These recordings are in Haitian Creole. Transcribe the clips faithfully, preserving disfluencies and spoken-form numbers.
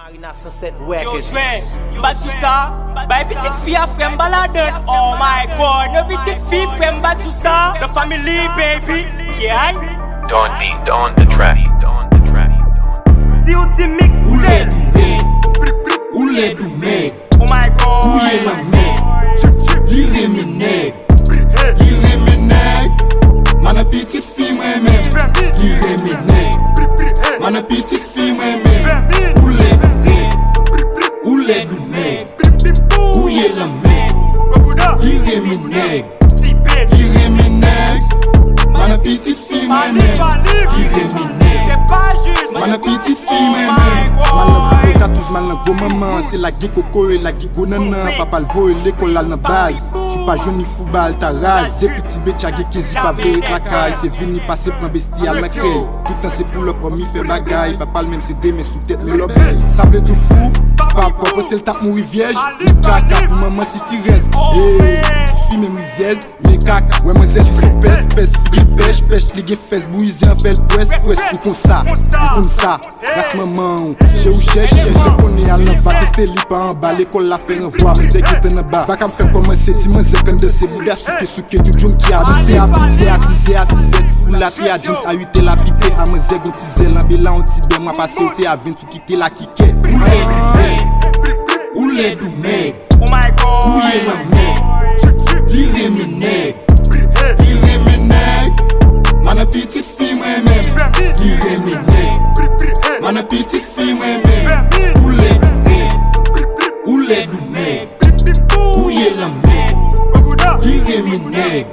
Yo, jwè, m pa di w sa. Bay pitit fi a, frè m, pa ladann. Oh my God, nan pitit fi, frè m, pa di w sa. The family, baby. Yeah. Don Beat on the track. Si w di mix, ou lèd, ou lèd, ou lèd, ou mèg. Oh my God. Ou ye lanmèd. Li renmen nèg. Li renmen nèg. Man, nan pitit fi mwen menm. Li renmen nèg. Man, nan pitit fi mwen menm. Ou lèd, ou lèd. Ou lèd, ou mèg. Ou ye lanmèd. Li renmen nèg. Li renmen nèg. Man, nan pitit fi mwen menm. Li renmen nèg. Man, nan pitit fi mwen menm. Mal nan foto katouch, mal nan gwo manman. Se la gen kokoye, la gen gwo nannan. Papa l voye l lekòl, al nan baz. Si w pa jwenn li fou, ba l ta raz. Depi ti betcha gen kenz, li pa vle ret lakay. Se vini pase pran besti al nan krèy. Toutan se pull up, òmi fè bagay. Papa l menm se de men sou tèt, men lòbèy. Sa vle di w fou, papa w panse l t ap mouri vyèj. Li kaka pou manman si ti rès. Hey, ti fi menm rizyèz. Men kaka, wè manzè li sou pès, pès, fout li pèch, pèch, li gen fès, bouyize an fè l pwès, pwès, ou konsa, ou konn sa. Ras manman w, je ou chèch, chèch, chèch, konnen al nan vak, teste li pa anba, lekòl la fè ranvwa, manzè gentan anba. Vakam fè kòmanse, ti manzè k ann danse, bouda souke, souke, tout jòn ki avanse, a plizyè, a sizè, a sizè, ti foul la, te a James, a uitè, l ap pite, a manzè, gon ti zèl, anbe la, on ti bè, mwa pase, ou te a vent, ou kite la, kikè. Ou lèd, ou lèd, ou mèg. Ou ye lanmèd. Li renmen nèg. Li renmen nèg. Man, nan pitit fi mwen menm. Li renmen nèg. Man, nan pitit fi mwen menm. Ou lèd, ou lèd. Ou lèd, ou mèg. Ou ye lanmèd. Li renmen nèg.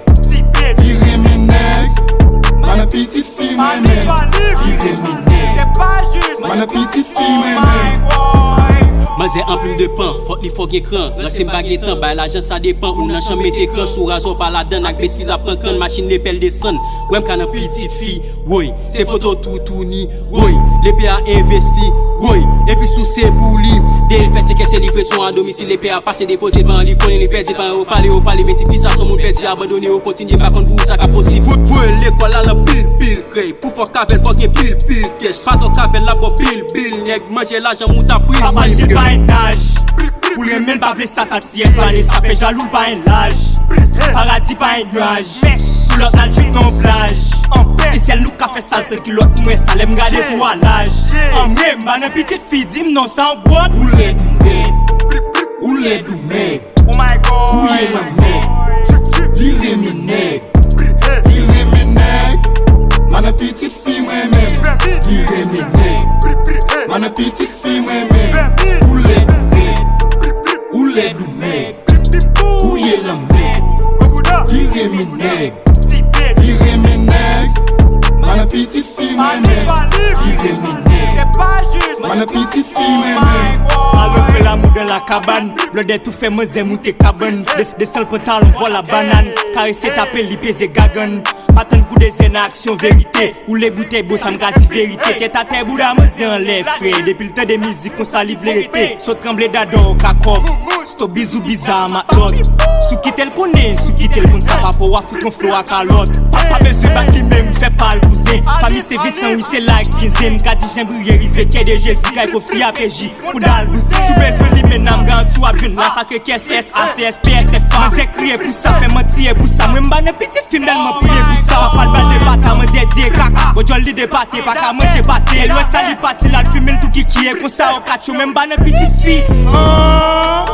Li renmen nèg. Man, nan pitit fi mwen menm. Li renmen nèg. Man, nan pitit fi mwen menm. Manzè anpil de pan, fòk li fò gen kran. Ranse m pa gen tan, bay lajan sa depan. Ou nan chanm mete kran, sou razò pa ladann. Ak besi l ap pran kann, machin lepèl desann. Wè m ka nan pitit fi, woy. Se foto toutouni, woy. Lepe a envesti, woy. Epi sou se pou li. Deye l fè senkè se livrezon a domisil. Lepe a pase depoze l, pa an li konnen li pèdi, pa an yo pale, yo pale. Men ti fi sa se yon moun pèdi, abandone, yo kontinye, m pa konn pou ou sa ka posib. Voye, voye l lekòl, al nan pil, pil krèy. Pou fòk avè l, fòk gen pil, pil kèch. Pa twò k avè l, l ap ba w pil, pil nèg. Manje lajan mouta pri. Papa di l pa gen naj. Pou l renmen l pa vle sa, sa ti yès vale, sa fè jalou l pa gen laj. Paradi pa gen nyaj. Pou lòt al jouk nan yon plaj. E sèl nou k ka fè sa, sèl kilòt m wè sa lè m gade tou a laj. Anmwe, m pa nan pitit fi, di m non, sa yon gwòt. Ou lèd, ou lèd. Ou lèd, ou mèg. Ou ye lanmèd. Li renmen nèg. Li renmen nèg. Man, nan pitit fi mwen menm. Li renmen nèg. Man, nan pitit fi mwen menm. Ou lèd, ou lèd. Ou lèd, ou mèg. Ou ye lanmèd. Li renmen nèg. Li renmen nèg. Man, nan pitit fi mwen menm. Li renmen nèg. Man, nan pitit fi mwen menm. Al fè lanmou dan la kabann. Blòdè tou fè manzè moute kabann. Des-, desann pantalon vòl a banann. Karese tape li peze gagann. Pa tann kou de zen nan aksyon verite. Ou le boutèy bo sa m ka di verite. Tèt atè bouda manzè anlè frè. Depi l tande mizik konsa li vle rete. Sot tranble dadò ka kòb. Stop bizou biza a matlòt. Si w kite l konnen, si w kite l konn sa pa pou w ap fout yon flo a kalòt. Pa, pa bezwen bat li menm, fè pa l kouzen. Fanmi se Visan, wi se la k gen zen. M ka di jan briye rive kè de Jezi, kay konfye a P J. Kou dal bouzen. Si w bezwen li menm nan m garanti w ap jwenn la sa ke kè S A, C S P, S F A. Manzè kriye pou sa, fè manti e pou sa. Mwen m pa nan pitit fi m tèlman priye pou sa. Papa l ba l de pata, manzè di e kaka. Bon djòl li de pate, pa ka manje pate. L wè sa li pati, l al fimen l tou kikiye. Konsa yo katch yo, men m pa nan pitit fi. An.